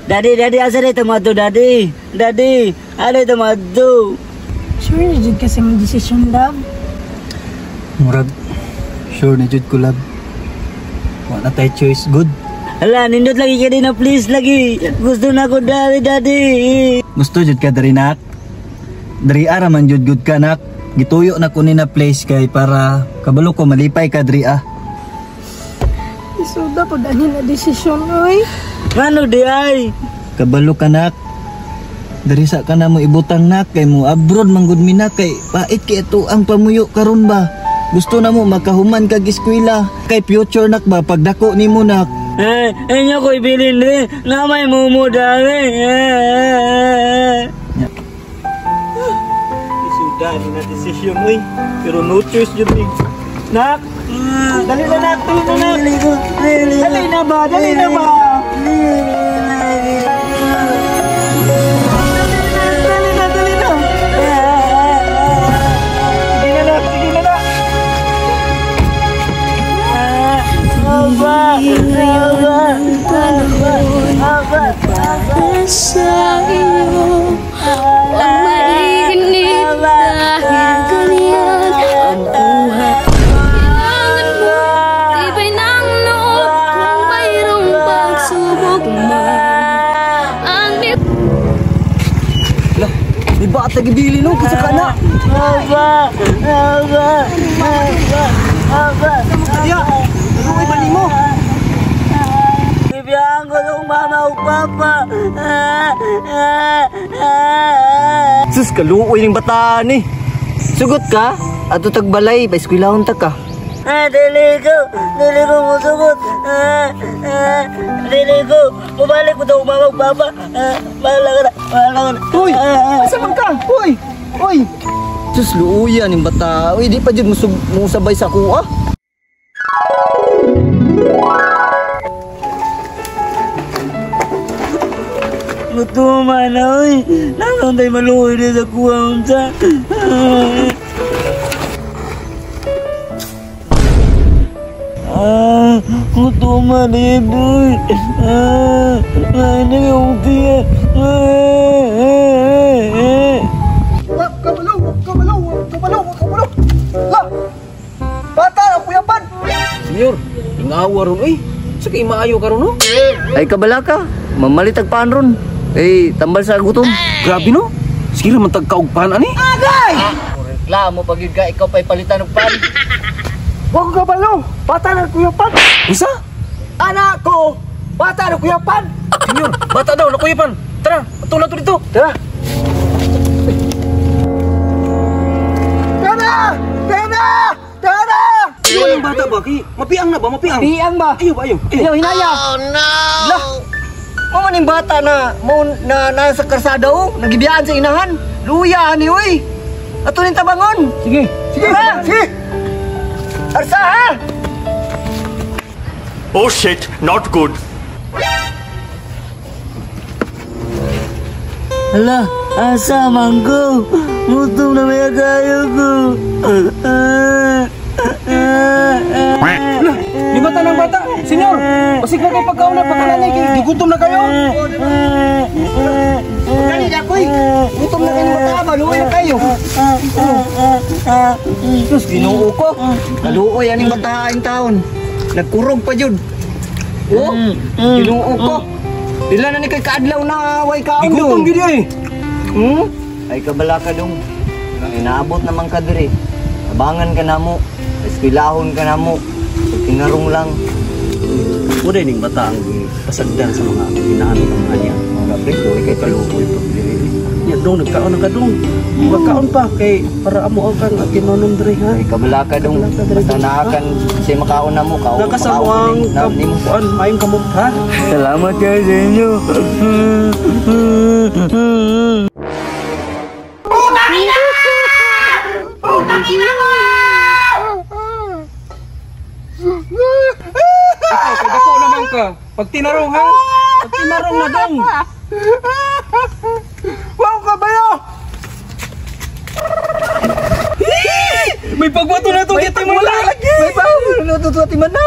Daddy, daddy, asa na ito mga to, daddy? Daddy, ano ito mga to? Sure na jud kasi mong desisyon, love. Murag, sure na jud ko, love. Wala na tayo choice, good. Hala, nindot lagi ka din na please lagi. Gusto na ko, daddy, daddy. Gusto jud ka diri, nak? Diri ara man jud good ka, nak. Gituyo na ko ni na place kay para kabalo ko malipay ka diri ah. Isuda po dani na desisyon, oy. Ngano di ay? Kabalo ka, nak. Diri sa ka na mo ibutang, nak, kay mo abroad man gud mi, nak, kay pait kay ito ang pamuyo karon ba. Gusto na mo makahuman kag eskwela kay future, nak, ba pagdako nimo, nak. Eh, inyo ko ibilin din. Na may mumu dali. Eh. Isuda ni na desisyon oy. Pero no choice jud ni. Nak, dali na, nak, dali na, nak. Dali na ba? Dali na ba? Dali na, dali na. Sige na, nak, sige na, nak. Aba, aba, aba, aba, Para sa iyo, huwag mainip dahil ganyan ang buhay. Kailangan mo tibay ng loob kung mayroong pagsubok man. Ang Lah, di ba at nagibili no kasi ka na. Aba, aba, aba, aba. Kaya, ano ay bali mo? Bibiyaan ko yung mama ug papa. Ah, ah, ah. Sus, kaluoy ning bataan eh. Sugot ka? Ato tagbalay, pa eskwelahon ta ka. Ah, dili ko, dili ko musugot. Ah, ah, dili ko. Bumalik ko daw mama ug papa. Ah, bahala ka na, bahala ka na. Uy, Ah, ah, asa man ka? Uy, uy. Sus, luuya ning bata. Uy, di pa jud musabay sa kuha. Mutuma na, uy. Nanong tayo maluoy na sa kuha unsa. Ah, mutuma na yun, uy. Ah, ah, hindi ka mutiya. Ah, ah, ah. Wak kabalo, wak kabalo, wak kabalo, wak kabalo. La. Bata, kuyapan. Senyor, ingawa ron oy. Sa kay maayo karon no? Ay kabala ka. Mamalit ag paan ron. Eh, tambal sa gutom. Grabe no. Sige ra man tagkaog pan ani. Reklamo pag yun ka, ikaw pa'y palitan og pan. Wak kabalo, bata na kuyapan. Unsa? Anak ko, bata na kuyapan. Senyor, bata daw nakuyapan. Tara, ato na to dito. Tara. Tara! Tara! Tara! Ayo ang bata ba kay mapiang na ba mapiang? Piang ba? Ayo ba ayo. Ayaw, hinaya. Lah, mo man ning bata na mo na nasa karsada oh, nagibiyaan sa inahan. Luya ani oy. Ato ning tabangon. Sige, sige, Tara! sige. Arsa ha. Oh shit, not good. Hala, asa man ko? Mutom na may kayo ko. Ah, ah, ah. Ala, di bata ng bata. Senyor, basig na kay pagkaon na pagkalanay kay gigutom na kayo. Kani na koy. Gutom na kayo bata ba? Luoy na kayo. Sus, Ginoo ko. Kaluoy aning bata ang taon. Nagkurog pa jud. Oh, Ginoo ko. Dila na ni kay kaadlaw na way kaon Gigutom dong. gid ay. Hmm? Ay kabala ka dong. Inaabot naman ka diri. Abangan ka namo. Eskwelahon ka namo. Tinarong lang. Uday ning bata ang pasagdan sa mga inaano ng mga niya. Mga pre, luoy kay kaluoy pag diri. Nya dong nagkaon na ka dong. Magkaon pa kay para amo ang kang kinonom diri ha. Ay kabala ka dong. Basta naakan siya makaon na mo. Kaon Nakasamuang na nimo. kapuan maayong kamot ha. Salamat kayo sa inyo. Ikaw kay dako naman ka. Pag tinarong ha. Pag tinarong na dong. Wak kabalo. May pagbato na to, giti mo Lagi. May pagbato na to, timan na.